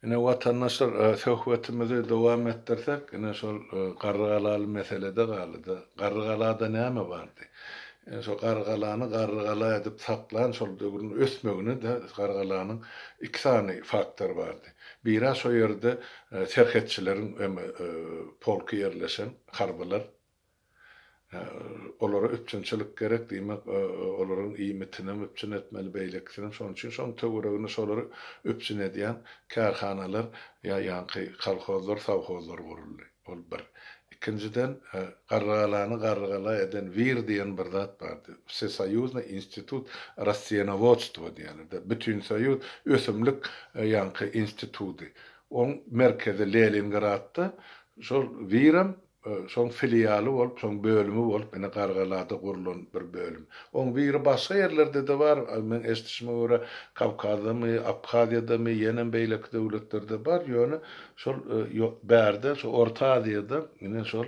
Ine watandaşlar söhbetimizi dowam etdirsek ine şol Garrygalaly meselede galdy-da. Garrygalada näme bardy? Ine şol Garrygalany Garrygala edip saklan şol döwrüň ösmegine-de Garrygalanyň iki sany faktory bardy. Biri-ä şo ýerde serhetçileriň polky ýerleşen harbylar. Olara üpjünçilik gerek, diýmek, olaryň iýmitinem üpjün etmeli, beýlekisinem. Şonuň üçin şonuň töwereginde şolary üpjün edýän kärhanalar ýa ýaňky kolhozlar, sowhozlar guruldy. Ol bir. Ikinjiden, Garrygalany garrygala eden wir diýen bir zat bardy. Wsesoýuznyý institut rastýenowodstwa diýýärler-de, Bütinsoýuz ösümlik ýaňky institudy. Oň merkezi Leningradda. Şol wirem Şoň filialy bolup, şoň bölümi bolup, ine Gargalada gurlan bir bölüm. Oň biri başga ýerlerde-de bar, meň eşidişime görä, Kawkazdamy, Abhaziýadamy, ýenem beýleki döwletlerde bar, ýöne şol bärde, şu Orta Aziýada, ine şol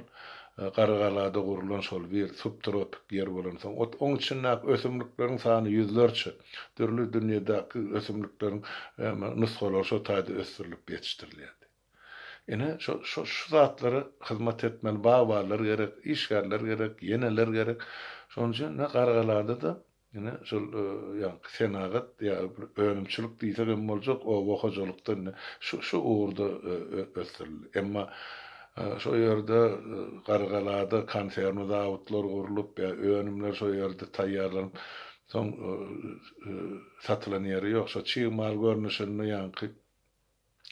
Gargalada gurlan şol bir subtropik ýer bolansoň, oň içindäki ösümlikleriň sany ýüzlerçe, dürli dünýedäki ösümlikleriň nusgalary şo taýda ösdürilip ýetişdirilýärdi. Ine, şo, şo, şu zatlara hyzmat etmeli bagbanlar gerek, işgärler gerek, ýeneler gerek. Şonuň üçin ine Gargalada-da ine şol ýaňky senagat ýa bir önümçilik diýsek hem boljak, oba hojalykda indi şu, şu ugurda ösdürildi. Emma şo ýerde Gargalada konserwny zawodlar gurlup ýa önümler şo ýerde taýýarlanyp, soň satylan ýeri ýok. Şo çig mal görnüşinde ýaňky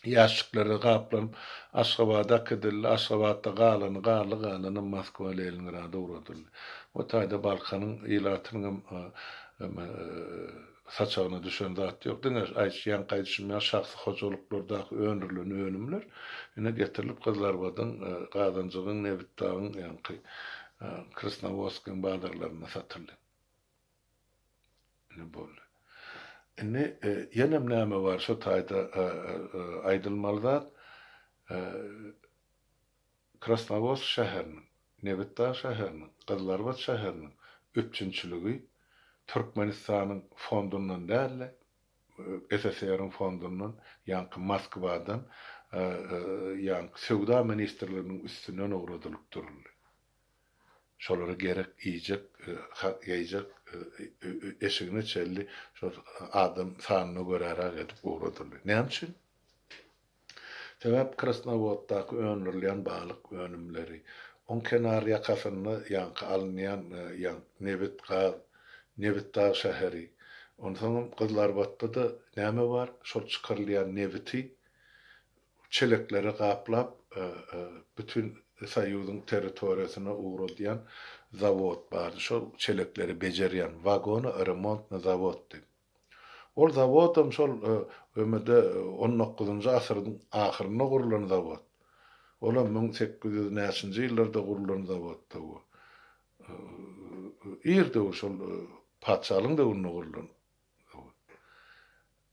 Ýaşşiklere gaplanyp, Aşgabada äkidildi. Aşgabatda galany galdy, galanam Moskwa, Leningrada ugradyldy. O taýda Balkanyň ilatynyňam saçagyna düşen zat ýok. Diňe ýaňky aýdyşym ýaly şahsy hojalyklardaky öndürilen önümler ine getirilip Gyzylarbadyň, Gazanjygyň, Nebitdagyň, ýaňky Krasnowodskiň bazarlarynda satyldy. Indi boldy. Indi ýenem näme bar şo taýda aýdylmaly zat, Krasnowodsk şäheriniň, Nebitdag şäheriniň, Gyzylarbat şäheriniň üpjünçiligi Türkmenistanyň fondundan däl-de, SSR-iň fondundan, ýaňky Moskwadan, ýaňky Söwda ministrliginiň üstünden ugradylyp duruldy. Şolara gerek iýjek, geýjek eşigine çenli şol adam sanyna göräräk edip ugradyldy. Näme üçin? Sebäp Krasnowoddaky öndürilýän balyk önümleri, oň kenar ýakasynda ýaňky alynýan ýaňky nebit, gaz, Nebitdag şäheri, onsoňam Gyzylarbatda-da näme bar, şol çykarylýan nebiti çeleklere gaplap bütin Soýuzyň territoriýasyna ugradýan zawod bardy. Şol çelekleri bejerýän wagono-remontnyý zawoddy. Ol zawodam şol ömede on dokuzynjy asyryň ahyrynda gurlan zawod. Olam 1800 näçinji ýyllarda gurlan zawoddy bu. Ir döwür şol patyşalygyň döwründe gurlan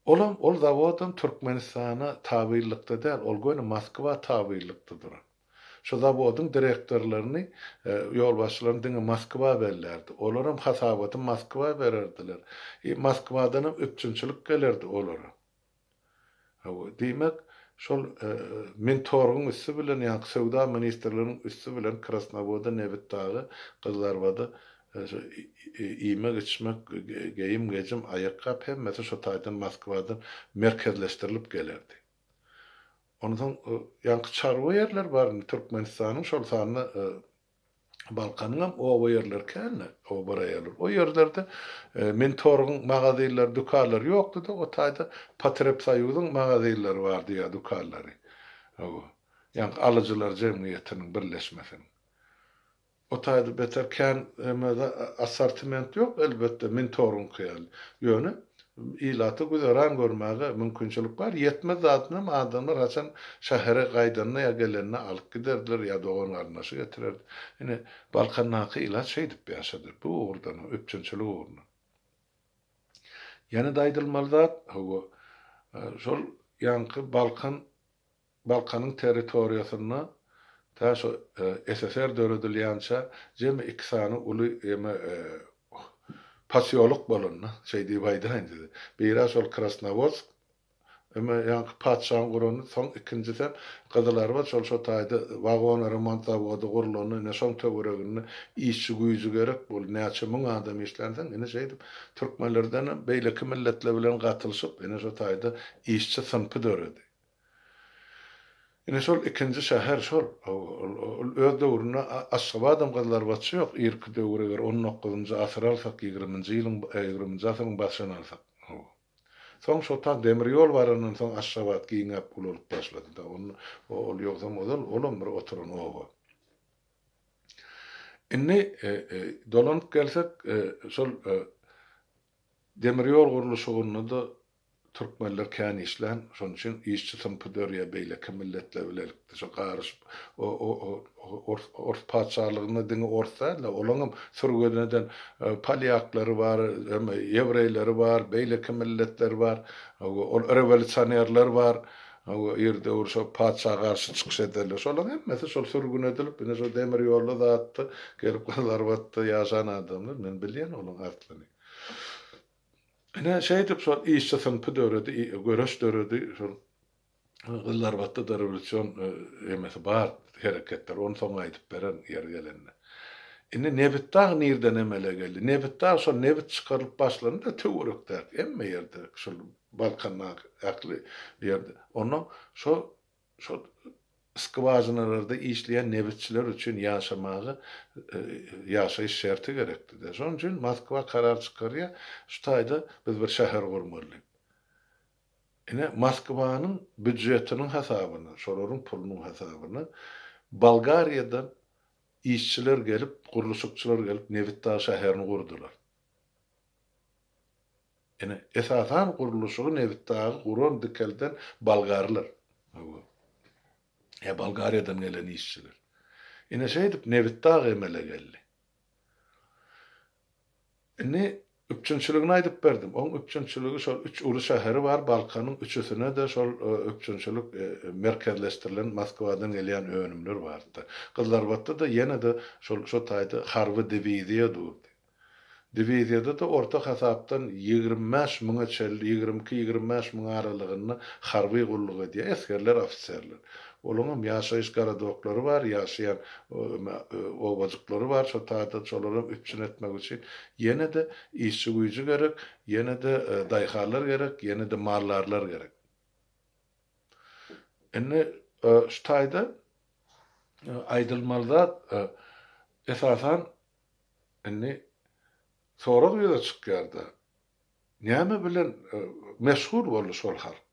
Olam, ol zawodam Türkmenistana tabynlykda däl, ol göni Moskwa tabynlykda duran. Şo zawodyň direktorlaryny, ýolbaşçylaryny diňe Moskwa bellärdi. Olaram hasabaty Moskwa bererdiler. I Moskwadanam üpjünçilik gelerdi olara. Hawa, diýmek, şol Mintorgyň üsti bilen, ýaňky söwda ministrliginiň üsti bilen Krasnowoda, Nebitdaga, Gyzlarbada şu iýmek-içmek, geýim-gejim, aýakgap hemmesi şo taýdan Moskwadan merkezleşdirilip gelerdi. Onsoň ýaňky çarwa ýerler bar indi Türkmenistanyň, şol sanda Balkanyňam oba ýerleri kän-de, oba raýonlary. O ýerlerde Mintorgyň magazinleri, dükanlary ýokdy-da, o taýda Potrebsoýuzyň magazinleri bardy ýa dükanlary. Hawa. Ýaňky alyjylar jemgyýetiniň birleşmesiniň. O taýda beter kän assortiment ýok, elbetde, Mintoryňky ýaly. Ýöne Ilata güzeran görmäge mümkinçilik bar. Ýetmez zadynam adamlar haçan şähere gaýdanda ýa gelende alyp giderdiler ýa dogan-garyndaşy getirerdi. Ine, Balkandaky ilat şeýdip ýaşady. Bu ugurdanam, üpjünçilik ugrundan. Ýene-de aýdylmaly zat, hawa, şol ýaňky Balkan Balkanyň territoriýasynda tä şo SSR döredilýänçä jemi iki sany uly eme posýolok bolanda, şeý diýip aýdaýyn size. Biri-ä şol Krasnowodsk. Eme ýaňky patyşaň gurany, soň ikinjisem Gyzylarbat şol şo taýda wagon remont zawody gurlanda ine şoň töwereginde işçi güýji gerek boldy, näçe müň adam işlänsoň ine şeýdip türkmenlerdenem beýleki milletler bilen gatylyşyp ine şo taýda işçi synpy döredi. Ine şol ikinji şäher şol. Ol öz döwründe Aşgabadam Gyzylarbatça ýok irki döwür eger on dokuzynjy asyry alsak ýigriminji ýylyň ýigriminji asyryň başyny alsak. Soň şo ta demir ýol barandan soň Aşgabat giňäp ulalyp başlady-da. Onda ol ýogsam ozal olam bir oturan oba. Indi dolanyp gelsek şol demir ýol gurluşygynda-da Türkmenler kän işlän, şonuň üçin işçi synpy dörýär beýleki milletler bilelikde şo garyşyp ors ors patyşalygynda diňe ors däl-de olaňam sürgün eden polýaklary bar, hem ýewreýleri bar, beýleki milletler bar, ol rewolýusionerler bar, ir döwür şo patyşa garşy çykyş edenler şolaň hemmesi şol sürgün edilip ine şo demir ýolda zatda gelip Gyzylarbatda ýaşan adamlar men bilýän olaň aslyny. Ine, şeýdip şol işçi synpy döredi, göreş döredi, şol Gyzylarbatda-da rewolýusion emesi bar hereketler, ony soň aýdyp bererin ýeri gelende. Indi Nebitdag nirden emele geldi? Nebitdag şol nebit çykarylyp başlandy-da töwerekdäki hemme ýerde, şol Balkandaky ähli ýerde. Onnoň şo Şol skwažinalarda işleýän nebitçiler üçin ýaşamaga ýaşaýyş şerti gerekdi-de. Şonuň üçin Moskwa karar çykarýar, şu taýda biz bir şäher gurmaly diýip. Ine, Moskwanyň býudžetiniň hasabyna, şolaryň pulunyň hasabyna Bolgariýadan işçiler gelip, gurluşykçylar gelip Nebitdag şäherini gurdular. Ine, esasan gurluşygy Nebitdagy guran, dikelden bolgarlar. Hawa. Ýa Bolgariýadan gelen işçiler. Ine, şeýdip Nebitdag emele geldi. Indi üpjünçiligini aýdyp berdim. Oň üpjünçiligi şol üç uly şäheri bar, Balkanyň üçüsine-de şol üpjünçilik merkezleşdirilen Moskwadan gelýän önümler bardy. Gyzlarbatda-da ýene-de şol şo taýda harby diwiziýa durdy. Diwiziýada-da orta hasapdan 25 müňe çenli, 22, 25 müň aralygynda harby gulluk edýär, esgerler, ofiserler. Olaňam ýaşaýyş gorodoklary bar, ýaşaýan obajyklary bar, şo taýda şolaram üpjün etmek üçin ýene-de işçi güýji gerek, ýene-de daýhanlar gerek, ýene-de maldarlar gerek. Indi şu taýda aýdylmaly zat, esasan, Indi sorag ýüze çykýar-da, näme bilen meşgul boldy şol halk?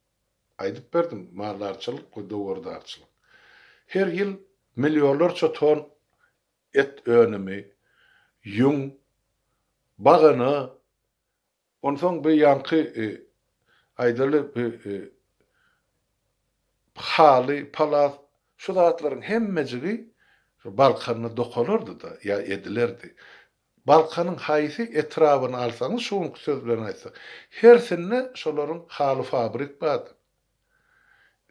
Aýdyp berdim, maldarçylyk we dowardarçylyk. Her ýyl millionlarça ton et önümi, ýüň, bagana, Onsoň bu ýaňky aýdaly bu haly, palas şu zatlaryň hemmejigi şu Balkanda dokalardy-da ýa edilerdi. Balkanyň haýsy etrabyny alsaňyz şu günki söz bilen aýtsak, hersinde şolaryň haly fabrik bardy.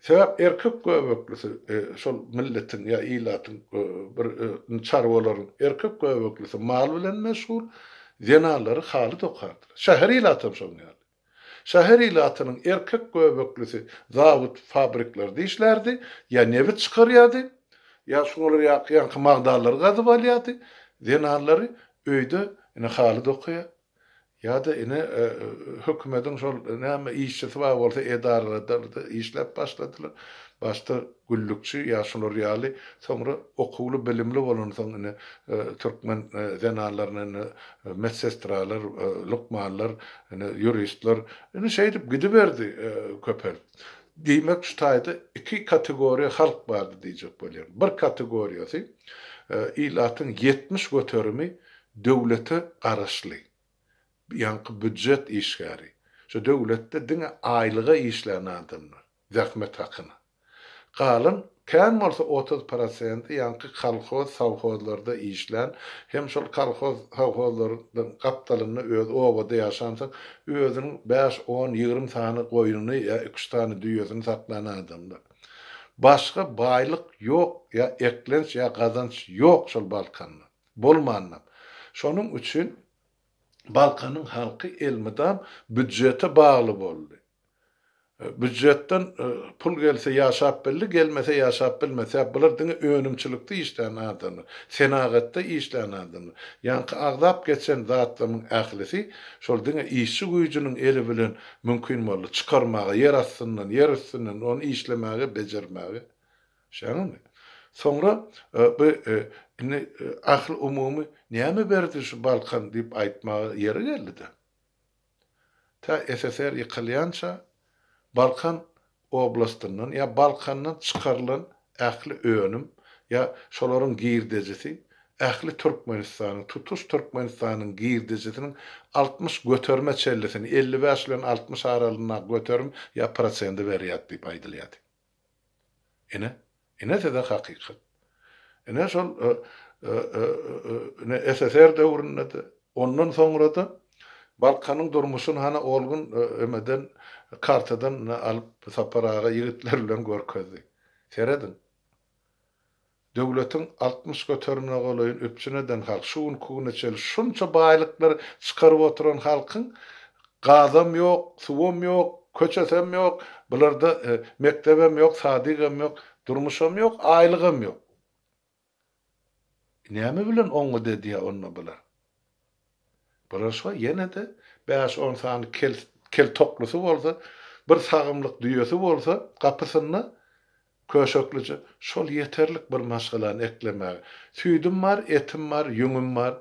Sebäp erkek göbeklisi şol milletiň ýa ilatyň bir çarwalaryň erkek göbeklisi mal bilen meşgul, zenanlary haly dokardylar. Şäher ilatam şoň ýaly. Şäher ilatynyň erkek göbeklisi zawod fabriklerde işlärdi, ýa nebit çykarýardy, ýa şuňalar ýaky ýaňky magdanlary gazyp alýardy, zenanlary öýde ine haly dokaýar, Ýa-da ine hökümediň şol näme işçisi bar bolsa edaralarda işläp başladylar. Başda güllükçi ýa şular ýaly, soňra okuwly bilimli bolansoň ine türkmen zenanlaryna ine medsestralar, lukmanlar, ine ýuristler ine şeýdip gidiberdi köpelip. Diýmek şu taýda iki kategoriýa halk bardy diýjek bolýan. Bir kategoriýasy ilatyň 70 göterimi döwlete garaşly, ýaňky býudžet işgäri, şu döwletde diňe aýlyga işlän adamlar, zähmet hakyna. Galan, kän bolsa 30 prosenti ýaňky kolhoz, sowhozlarda işlän, hem şol kolhoz, sowhozlaryň gapdalynda özi obada ýaşansoň, özüniň bäş, on, 20 sany goýnuny ýa iki-üç sany düýesini saklan adamlar. Başga baýlyk ýok, ýa eklenç, ýa gazanç ýok şol Balkanda. Bolmandam. Şonuň üçin Balkanyň halky elmydam býudžete bagly boldy. Býujetden pul gelse ýaşap bildi, gelmese ýaşap bilmedi. Sebäp bular diňe önümçilikde işlän adamlar, senagatda işlän adamlar. Ýaňky agzap geçen zatlarymyň ählisi şol diňe işçi güýjüniň eli bilen mümkin boldy. Çykarmaga, ýer astyndan, ýer üstünden ony işlemäge, bejermäge. Şeýlemi? Soňra bu indi ähli umumy näme berdi şu Balkan diýip aýtmaga ýeri geldi-de. Tä SSR ýykylýança Balkan oblastyndan ýa Balkandan çykarylan ähli önüm ýa şolaryň girdejisi ähli Türkmenistanyň, tutuş Türkmenistanyň girdejisiniň 60 göterime çenlisini, 55 bilen 60 aralygyndaky göterim ýa prosendi berýärdi diýip aýdylýardy. Ine, ine size hakykat. Ine şol ine SSR döwründe-de, ondan soňra-da Balkanyň durmuşyny hany ol gün emeden kartadan alyp Sapar aga ýigitler bilen görkezdi. Serediň. Döwletiň 60 göterimine golaýyny üpjün eden halk, şu günki güne çenli şunça baýlyklary çykaryp oturan halkyň gazam ýok, suwam ýok, köçesem ýok, bularda mekdebem ýok, sadigem ýok, durmuşam ýok, aýlygam ýok. Näme bilen oňňut edýär onda bular? Bular şo ýene-de bäş-on sany kel kel toklusy bolsa, bir sagymlyk düýesi bolsa gapysynda Köşeklije, şol ýeterlik bir maşgalany eklemäge. Süýdüm bar, etim bar, ýüňüm bar.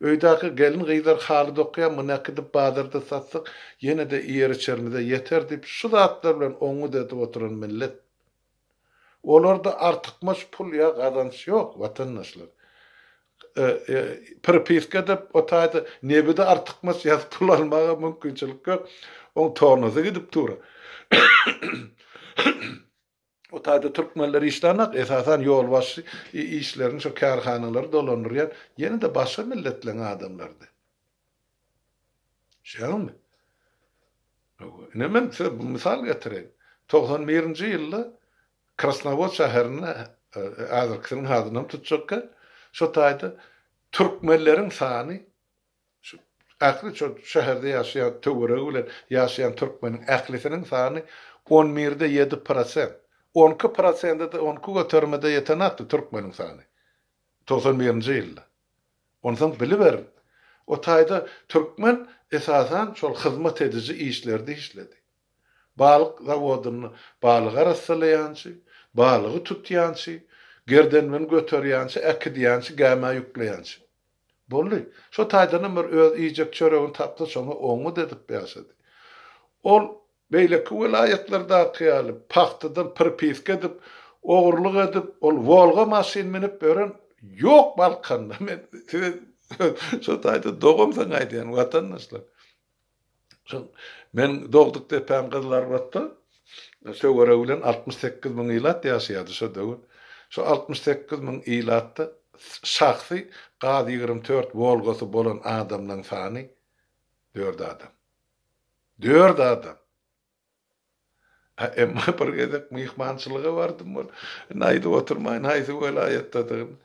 Öýdäki gelin-gyzlar haly dokýar, muny äkidip bazarda satsak, ýene-de iýer-içerimize ýeter diýip, şu zatlar bilen oňňut edip oturan millet. Olarda artykmaç pul ýa gazanç ýok, watandaşlar. Propiska edip, o taýda nebidi artykmaç ýazyp pul almaga mümkinçilik ýok. Oň tonnasy gidip dur. O taýda türkmenler işlänok, esasan ýolbaşçy işlerini şo kärhanalary dolandyrýan ýene-de başga milletleň adamlarydy. Şeýlemi? Ine men size mysal getireýin. 91-nji ýylda Krasnowod şäherinde, häzirkisiniň adynam tutjakka, şo taýda türkmenleriň sany Şu ähli şo şäherde ýaşaýan töweregi bilen ýaşaýan türkmeniň ählisiniň sany on birde ýedi prosent. On iki prosende-de, on iki göterime-de ýetenakdy türkmeniň sany. 91-nji ýylda. Onsoň biliberiň. O taýda türkmen esasan şol hyzmat ediji işlerde işledi. Balyk zawodynda balyk arassalaýançy, balygy tutýançy, gerdenini göterýänçi, äkidýänçi, gämä ýükleýänçi. Boldy. Şo taýdanam bir öz iýjek çöregini tapsa şoňa oňňut edip ýaşady. Ol beýleki welaýatlardaky ýaly pagtadan prpiska edip, ogurlyk edip, ol Wolga maşyn münüp ýören ýok Balkanda. Men size şo taýda dogamsoň aýdýan watandaşlar. Şol meniň dogduk depäm Gyzylarbatda töweregi bilen 68 müň ilat ýaşaýardy şo döwür. Şo 68 müň ilatda şahsy gaz 24 Wolgasy bolan adamlaň sany dört adam. Dört adam! A emma bir gezek myhmançylyga bardym ol. Indi aýdyp oturmaýyn haýsy welaýatdadygyny.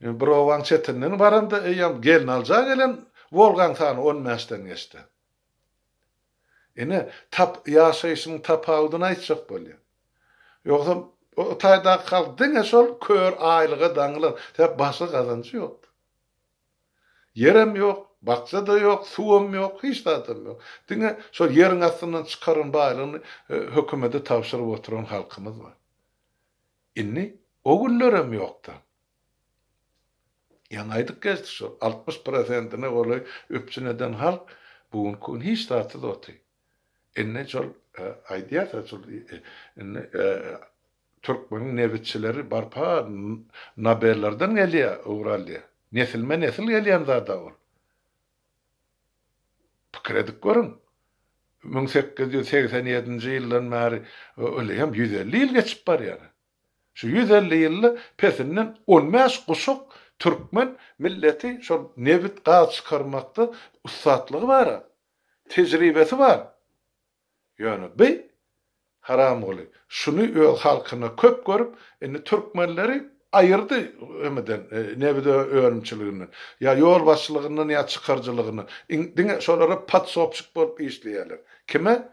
Bir obaň çetinden baramda eýýäm gelnalja gelen Wolgaň sany on bäşden geçdi. Ine, tap ýaşaýşynyň tapawudyny aýtjak bolýan. Ýogsam o taýdaky halk diňe şol kör aýlyga daňylan, sebäp başga gazanjy ýokdy. Ýerem ýok, bakja-da ýok, suwam ýok, hiç zadam ýok. Diňe şol ýeriň astyndan çykaran baýlygyny hökümete tabşyryp oturan halkymyz bar. Indi o günlerem ýok-da. Ýaňy aýdyp geçdik şol 60 prosentine golaý üpjün eden halk bu günki gün hiç zatsyz otyr. Indi şol aýdýas-a şol indi Türkmeniň nebitçileri barpa Nobellerden gelýär, ugur alýar. Nesilme-nesil gelýän zad-a ol. Pikir edip görüň. 1887-nji ýyldan bäri ol hem 150 ýyl geçip barýar. Şu 150 ýylda pesinden 15 guşak türkmen milleti şol nebit, gaz çykarmakda ussatlygy bar-a. Tejribesi bar. Ýöne bi Haramguly şuny öz halkyna köp görüp, indi türkmenleri aýyrdy emeden, nebit önümçiliginden, ýa ýolbaşçylygyndan ýa çykaryjylygyndan. Diňe şolara podsobşik bolup işleýärler. Kime?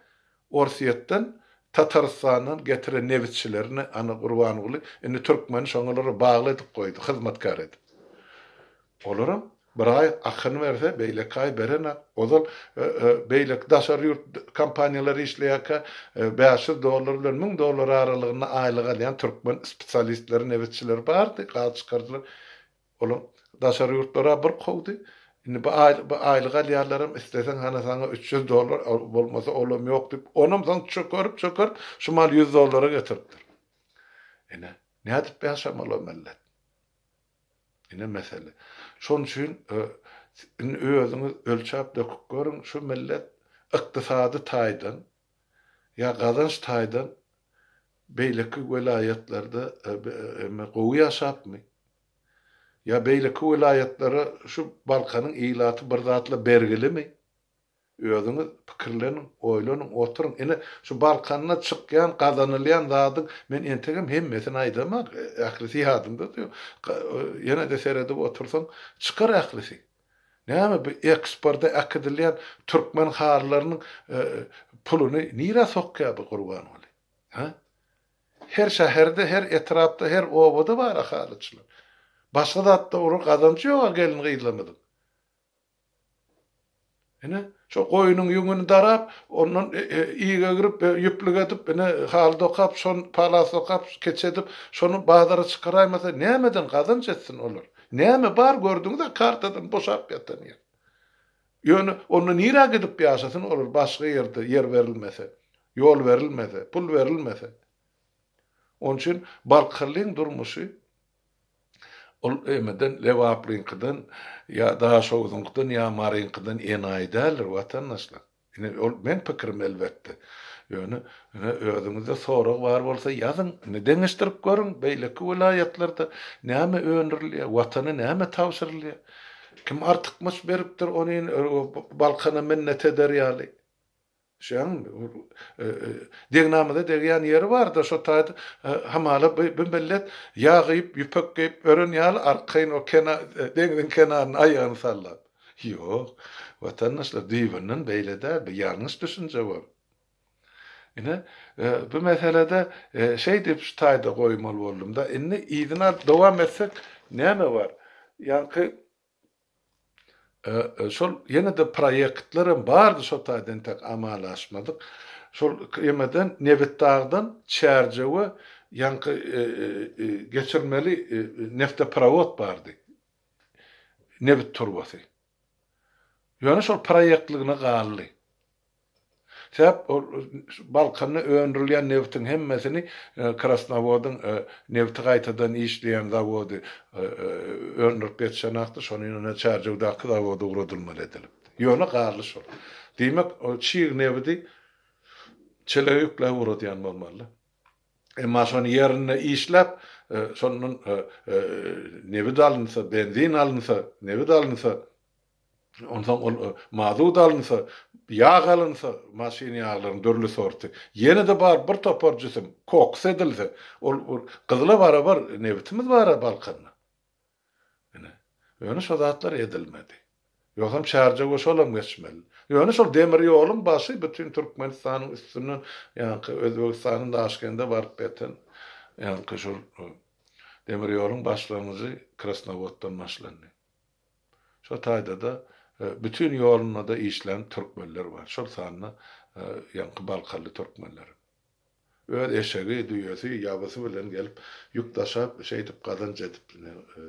Orsýetden. Tatarystandan getiren nebitçilerini ana Gurbanguly indi türkmeni şoňalara bagly edip goýdy, hyzmatkär edip. Olaram bir aý akyny berse, beýleki aý berenak. Ozal beýleki daşary ýurt kompaniýalary işleýärkä 500 dollar bilen 1000 dollar aralygynda aýlyk alýan türkmen spesialistleri, nebitçileri bardy, gaz çykaryjylar. Olam daşary ýurtlara bir kowdy. Indi bu aý bu aýlyk alýanlaram isleseň hana saňa 300 dollar, bolmasa olam ýok diýip, onam soň çökerip, çökerip şu mal 100 dollara getiripdir. Ine, nädip ýaşamaly o millet? Ine mesele. Şonuň üçin indi özüňiz ölçäp döküp görüň, şu millet ykdysady taýdan ýa gazanç taýdan beýleki welaýatlarda gowy ýaşapmy? Ýa beýleki welaýatlara şu Balkanyň ilaty bir zatla bergilimi? Özüňiz pikirleniň, oýlanyň, oturyň. Ine, şu Balkanda çykýan, gazanylýan zadyň men entegem hemmesini aýdamak, ählisi ýadymda-da ýok. Ýene-de seredip otursaň, çykar ählisi. Näme bu eksporta äkidilýän türkmen halylarynyň puluny nirä sokýar bu Gurbanguly? Hä? Her şäherde, her etrapda, her obada bar-a halyçylar. Başga zatda olar gazanjy ýog-a gelin-gyzlarymyzyň. Ine, şo goýnuň ýüňüni darap, ondan ig egrip, ýüplük edip, ine, haly dokap, şony palas dokap, keçe edip, şony bazara çykaraýmasa, nämeden gazanç etsin olar? Näme bar gördüňiz-ä kartadan boşap ýatan ýer. Ýöne onda nirä gidip ýaşasyn olar başga ýerde ýer berilmese, ýol berilmese, pul berilmese. Onuň üçin Balkanlyň durmuşy Ol emeden Lebaplyňkydan ýa Daşoguzyňkydan ýa Maryňkydan enaýy däldir watandaşlar. Ine ol meň pikirim elbetde. Ýöne ine özüňizde sorag bar bolsa ýazyň. Ine deňeşdirip görüň beýleki welaýatlarda näme öndürilýär, watana näme tabşyrylýar. Kim artykmaç beripdir ony Balkana minnet eder ýaly. Şeýaňmy? Degnamyza degýän ýeri bar-da, şo taýda hamala bu millet ýag iýip, ýüpek geýip ören ýaly arkaýyn o kena deňziň kenarynda aýagyny sallap. Ýok, watandaşlar, düýbünden beýle däl, bu ýalňyş düşünje bor. Ine, bu meselede şeý diýip şu taýda goýmaly boldum-da. Indi yzyna alyp dowam etsek näme bar? Ýaňky Şol ýene-de proýektlerem bardy şo taýda entek amala aşmadyk. Şol emeden Nebitdagdan Çärjewe ýaňky geçirmeli nefteprowod bardy. Nebit turbasy. Ýöne şol proýektligine galdy. Sebäp ol Balkanda öndürilýän nebitiň hemmesini Krasnowodyň nebiti gaýtadan işleýän zawody öndürip ýetişenakdy, şony ýöne Çärjewdäki zawoda ugradylmaly edilipdi. Ýöne galdy şol. Diýmek, çig nebidi çelege ýükläp ugradýan bolmaly. Emma şony ýerinde işläp, şondan nebit alynsa, benzin alynsa, nebit alynsa, Onsoň ol mazut alynsa, ýag alynsa, maşyn ýaglaryň dürli sorty, ýene-de bar bir topar jisim, koks edilse, ol gyzyla barabar nebitimiz bar-a Balkanda. Ine, ýöne şo zatlar edilmedi. Ýogsam Çärjewe şolam geçmeli. Ýöne şol demir ýoluň başy bütin Türkmenistanyň üstünden, ýaňky Özbegistanyň Daşkende baryp ýeten, ýaňky şol demir ýoluň başlangyjy Krasnowoddan başlandy. Şo taýda-da bütin ýolunda-da işlän türkmenler bar. Şol sanda ýaňky balkanly türkmenler. Öz eşegi, düýesi, ýabysy bilen gelip, ýük daşap, şeýdip gazanç edip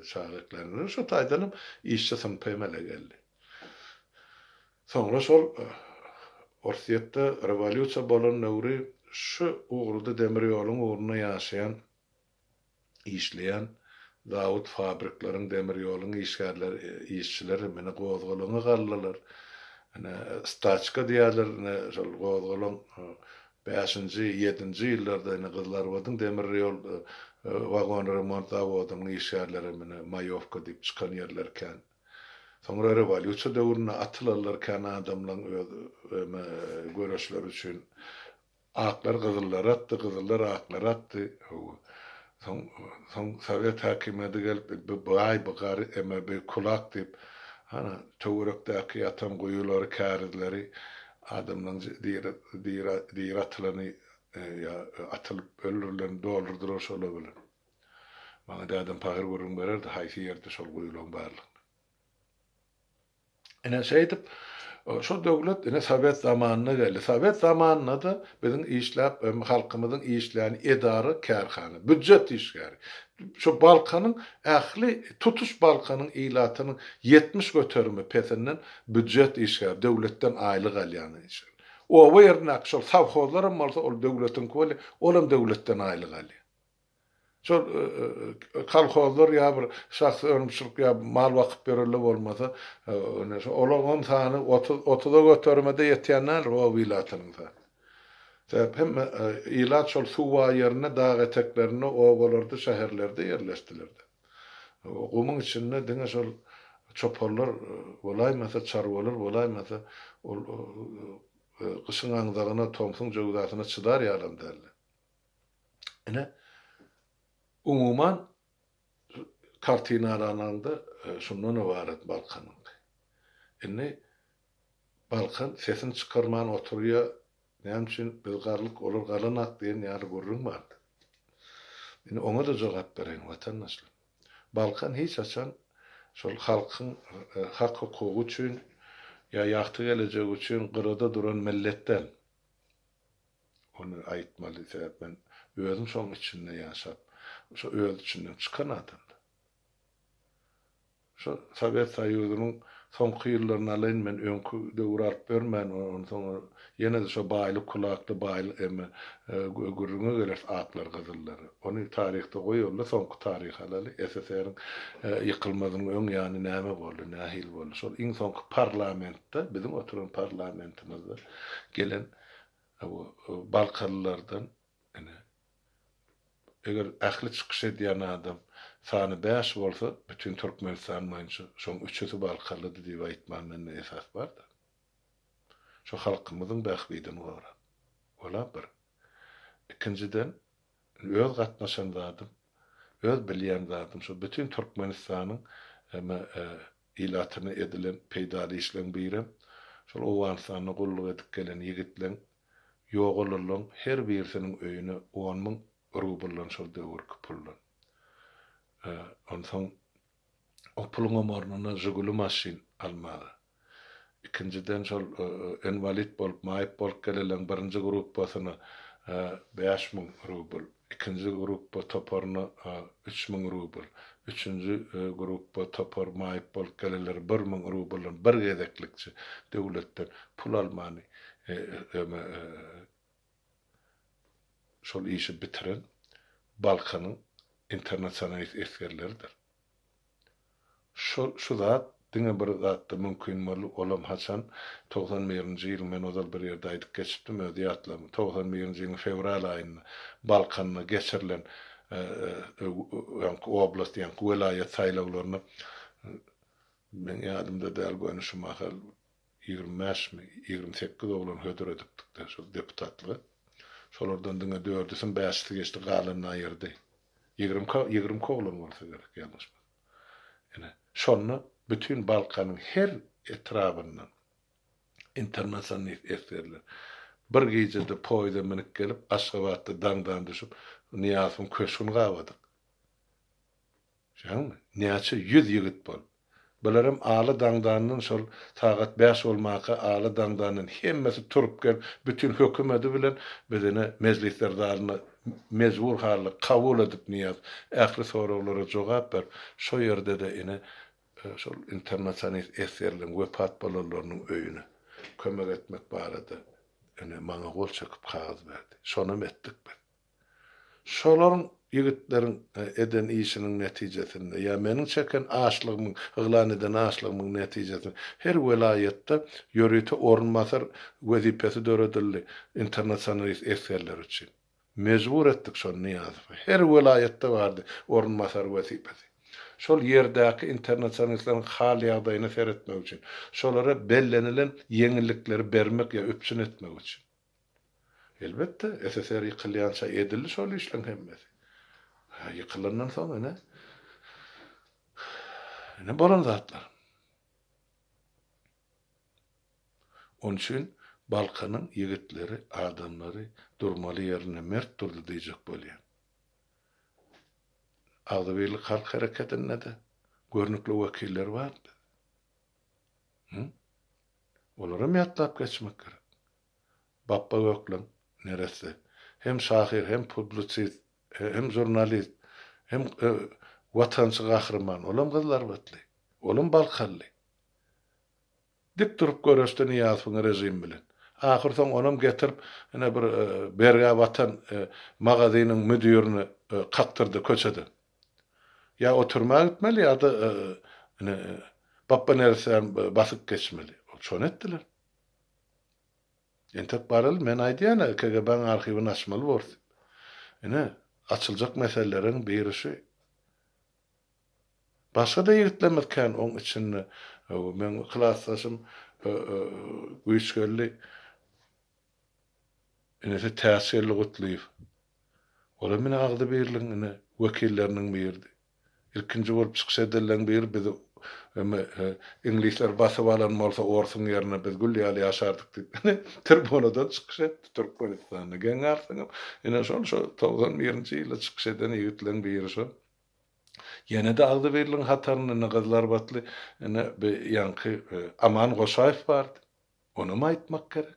çaga eklänler. Şo taýdanam işçi synpy emele geldi. Soňra şol Orsýetde rewolýusiýa bolan döwri şu ugurda demir ýoluň ugrunda ýaşaýan işleýän zawod fabrikleriň demir ýoluň işgärleri işçileri mine gozgalaňa galdylar ine staçka diýýärler ine şol gozgalaň bäşinji ýedinji ýyllarda ine gyzylarbadyň demir ýol wagon remont zawodynyň işgärleri mine maýowka diýip çykan ýerleri kän soňra rewolýusiýa döwründe atylanlar kän adamlaň öz göreşleri üçin Aklar gyzyllara atdy, gyzyllar aklara atdy. Hawa. Soň, soň sowet häkimiýeti gelip, bi baý, bi gary, eme, bi kulak diýip, hana, töwerekdäki ýatan guýulary, kärizleri adamlaň diri, diri, diri atylany. ýa atylyp öldürilen doldurdylar şolar bilen. Maňa dädem pahyr gürrüň bererdi haýsy ýerde şol guýularyň barlygyny. Ine şeýdip, şo döwlet ine sowet zamanyna geldi. Sowet zamanynda-da biziň işläp, halkymyzyň işlän edara, kärhana, býujet işgäri. Şo Balkanyň ähli, tutuş Balkanyň ilatynyň 70 göterimi pesinden býujet işgäri, döwletden aýlyk alýan işgär. Oba ýerindäki şol sowhozlaram bolsa ol döwletiňki bolýar, olam döwletden aýlyk alýar. Şol kolhozlar ýa bir şahsy önümçilik ýa mal bakyp ýörelle bolmasa, ine şo olaryňam sany 30 otuza göterime-de ýetýän däldir oba ilatynyň sany. Sebäp hemme ilat şol suw bar ýerinde, dag eteklerinde, obalarda, şäherlerde ýerleşdiler-de. Gumuň içinde diňe şol çopanlar bolaýmasa, çarwalar bolaýmasa, ol gyşyň aňzagyna, tomsuň jöwzasyna çydar ýalam däldi. Ine, umuman, kartina alanyňda şundan ybarat Balkanyňky. Indi Balkan sesini çykarman oturýar, näme üçin biz galdyk, olar galanak diýen ýaly gürrüň bardy. Indi oňa-da jogap bereýin, watandaşlar. Balkan hiç haçan şol halkyň hak-hukugy üçin ýa ýagty gelejegi üçin gyrada duran millet däl. Ony aýtmaly, sebäp men özüm şoň içinde ýaşap, şo öz içinden çykan adamda. Şo Sowet Soýuzynyň soňky ýyllaryny alaýyn men öňki döwri alyp bermän, onsoň ýene-de şo baýly kulakly baýly eme gürrüňe geleris aklar gyzyllar. Ony taryhda goýaly-da soňky taryhy alaly, SSR-iň ýykylmazynyň öň ýany näme boldy, nähili boldy. Şol iň soňky parlamentde, biziň oturan parlamentimizde gelen Balkanlylardan ine, eger ähli çykyş edýän adam sany bäş bolsa, bütin Türkmenistan boýunça şoň üçüsi balkanlydy diýip aýtman mende esas bar-da. Şo halkymyzyň bähbidini gorap. Ol-a bir. Ikinjiden, öz gatnaşan zadym, öz bilýän zadym şo bütin Türkmenistanyň Ilatyna edilen peýdaly işleň birem, şol Owganystanda gulluk edip gelen ýigitleň, ýogalanlaň her birisiniň öýüne 10,000 rubldan şol döwürki puldan. Onsoň o puluňam ornuna Žiguli maşyn almaga. Ikinjiden şol inwalid bolup, maýyp bolup gelenleň birinji gruppasyna 5000 rubl, ikinji gruppa toparyna 3000 rubl, üçünji gruppa topar maýyp bolup gelenlere 1000 rubldan bir gezeklikçe döwletden pul almany şol işi bitiren Balkanyň internasionalist esgerleridir. Şu şu zat diňe bir zatda mümkin boldy, olam haçan, 91-nji ýylyň, men ozal bir ýerde aýdyp geçipdim, öz ýatlamym, 91-nji ýylyň fewral aýynda Balkanda geçirilen ýaňky oblast, ýaňky welaýat saýlawlarynda, meň ýadymda däl, göni şu mahal ýigrimi bäşmi, 28 oglan hödür edipdik-de şol deputatlyga. Şolardan diňe dördüsini, bäşisi geçdi, galanyny aýyrdy. 22 oglan bolsa gerek, ýalňyşmasam. Ine, şonda bütin Balkanyň her etrabyndan internasionalist esgerler bir gijede poýeza münüp gelip, Aşgabatda daňdan düşüp, Nyýazowyň köşgüni gabadyk. Düşýäňmi? Näçe ýüz ýigit bolup. Bularem aly daňdandan şol sagat bäş bolmaka aly daňdandan hemmesi turup gelip, bütin hökümedi bilen biz ine mejlisler zalyna mejbur halda kabul edip Nyýaz ähli soraglara jogap berip, şo ýerde-de ine şol internasionist esgerleriň wepat bolanlarynyň öýüne kömek etmek barada ine maňa gol çekip kagyz berdi. Şonam etdik biz. Şolaryň ýigitleriň eden işiniň netijesinde ýa meniň çeken açlygymyň, yglan eden açlygymyň netijesinde her welaýatda ýörite orunbasar wezipesi döredildi internasionalist esgerler üçin. Mejbur etdik şony Nyýazowa. Her welaýatda bardy orunbasar wezipesi. Şol ýerdäki internasionalistleriň hal-ýagdaýyna seretmek üçin, şolara bellenilen ýeňillikleri bermek ýa üpjün etmek üçin. Elbetde, SSR ýykylýança edildi şol işleň hemmesi. Hä, ýykylandan soň ine, ine bolan zatlar. Onuň üçin Balkanyň ýigitleri, adamlary, Durmaly ýerinde mert durdy diýjek bolýan. Agzybirlik halk hereketinde-de görnükli wekiller bardy. Hü? Olaram ýatlap geçmek gerek. Bapba Gökleň neresse. Hem şahyr, hem publisist, hem žurnalist, hem watançy gahryman. Olam gyzlarbatly. Olam balkanly. Dik durup göreşdi Nyýazowyň režimi bilen. Ahyr soň onam getirip, ine bir bergä batan magazynyň müdirini kakdyrdy köçeden. Ýa o türmä gitmeli ýa-da ine Bapba neressäni basyp geçmeli. Şony etdiler. Entek baraly, men aýdýan-a, KGB-niň arhiwini açmaly borus diýip. Ine, açyljak meseleleriň biri şu. Başga-da ýigitlerimiz kän oň içinde. Meň klasdaşym Güýçgeldi, inisi Täçgeldi Gutlyýew. Olam ine agzybirligiň ine wekilleriniň biridi. Ilkinji bolup çykyş edenleň biri bizi eme iňlisler basyp alan bolsa orsuň ýerine biz gül ýaly ýaşardyk diýip ine tribunadan çykyş etdi Türkmenistanda. Geň galsaňam ine şol şo 91-nji ýylda çykyş eden ýigitleň biri şol. Ýene-de agzybirligiň hatarynda ine gyzlarbatly ine bi ýaňky Aman Goşaýew bardy. Onam aýtmak gerek.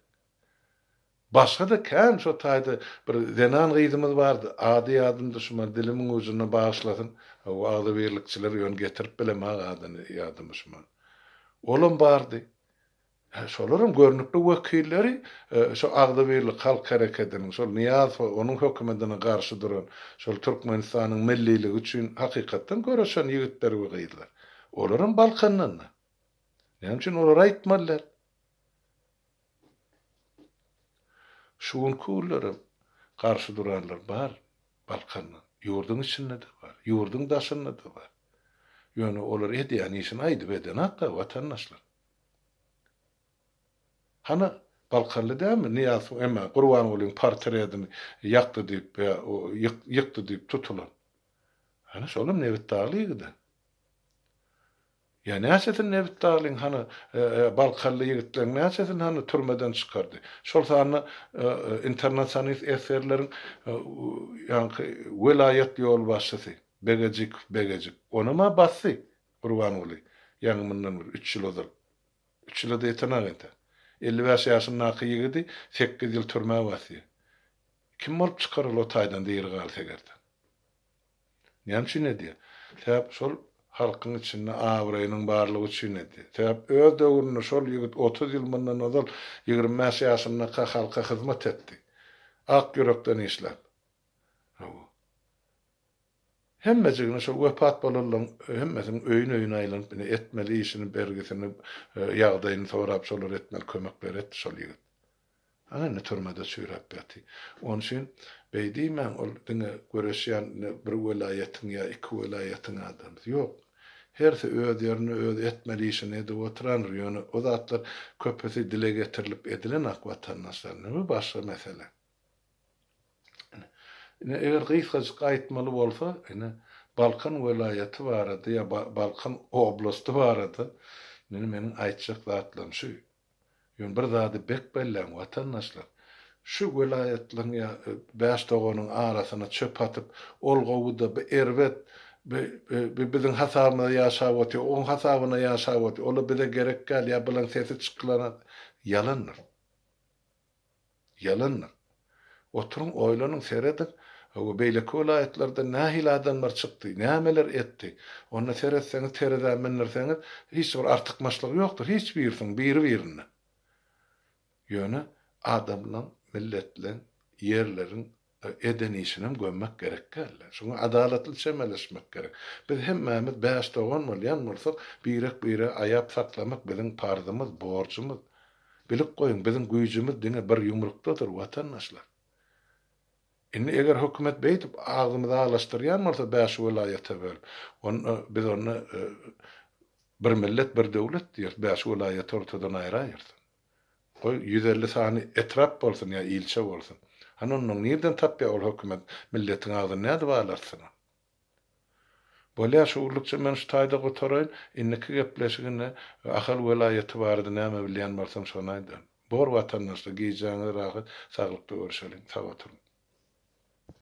Başga-da kän şo taýda bir zenan gyzymyz bardy. Ady ýadymda şumat dilimiň ujunda bagyşlasyn. Hawa agzybirlikçiler ýöne getirip bilemok adyny ýadyma şumat. Olam bardy. Şolaram görnükli wekilleri şo Agzybirlik halk herekediniň, şol Nyýazowa, onuň hökümetine garşy duran, şol Türkmenistanyň milliligi üçin hakykatdan göreşen ýigitler we gyzlar. Olaram Balkandan-da. Näme üçin olary aýtmaly däl? Şu günki günlerem garşy duranlar bar Balkandan. Ýurduň içinde-de bar, ýurduň daşynda-da bar. Ýöne olar edýän işini aýdyp edenok-da, watandaşlar. Hany, Balkanly dälmi Nyýazowyň eme Gurbangulyň portredini ýakdy diýip ýa ýykdy diýip tutulan. Hany şolam Nebitdagly ýigidi. Ýa näçesini Nebitdaglyň hany Balkanly ýigitleň näçesini hany türmeden çykardy. Şol sanda internasionist esgerleriň ýaňky welaýat ýolbaşçysy Begejikow Begejik onam-a basdy. Gurbanguly, ýaňy mundan bir üç ýyl ozal, üç ýyla-da ýetenok entek, 55 ýaşyndaky ýigidi sekiz ýyl türmä basýar. Kim bolup çykar ol o taýdan diri galsa eger-de? Näme üçin edýär? Sebäp şol halkyň içinde abraýynyň barlygy üçin edýär. Sebäp öz döwründe şol ýigit 30 ýyl mundan ozal 25 ýaşyndaka halka hyzmat etdi. Ak ýürekden işläp. Hawa. Hemmejigini şol wepat bolanlaryň hemmesiniň öýün-öýüne aýlanyp ine etmeli işini, bergisini, ýagdaýyny sorap şolara etmeli kömekleri etdi şol ýigit. Ana indi türmede çüýräp ýaty. Onuň üçin beý diýmäň ol diňe göreşýän ine bir welaýatyň ýa iki welaýatyň adamsy. Ýok. Hersi öz ýerinde öz etmeli işini edip oturandyr. Ýöne o zatlar köpüsi dile getirilip edilenak watandaşlar. Indi bu başga mesele. Ine, eger gysgajyk aýtmaly bolsa, ine, Balkan welaýaty barada ýa Balkan oblasty barada ine meniň aýtjak zatlarym şu. Ýöne bir zady bek belläň, watandaşlar. Şu welaýatlaryň ýa bäş doganyň arasyna çöp atyp, ol gowy-da, bu erbet, bu bu biziň hasabymyza ýaşap otyr, oň hasabyna ýaşap otyr, ol-a bize gerek däl ýa bulaň sesi çykylan ýalandyr. Ýalandyr. Oturyň, oýlanyň, serediň, hawa, beýleki welaýatlardan nähili adamlar çykdy, nämeler etdi? Onda seretseňiz, terezä mündirseňiz, hiç bir artykmaçlygy ýokdur hiç birisiniň biri-birinden. Ýöne adamlaň, milletleň, ýerleriň eden işinem gömmek gerek däl. Şuňa adalatly çemeleşmek gerek. Biz hemmämiz bäş dogan bolýan bolsak, birek-biregi aýap saklamak biziň parzymyz, borjumyz. Bilip goýuň, biziň güýjümiz diňe bir ýumrukdadyr, watandaşlar. Indi eger hökümet beýdip agzymyzy aglaşdyrýan bolsa bäş welaýata bölüp, onda biz onda bir millet, bir döwlet diýeris, bäş welaýaty ortadan aýraýarys. Goý, 150 sany etrap bolsun ýa ilçe bolsun. Hany onnoň nirden tapýar ol hökümet milletiň agzyny nädip alartsyn ol. Bolýar şu günlükçe men şu taýda gutaraýyn. Indiki gepleşiginde Ahal welaýaty barada näme bilýän bolsam şony aýdaryn. Bor watandaşlar, gijäňiz rahat, saglykda görüşeliň. Sag oturyň.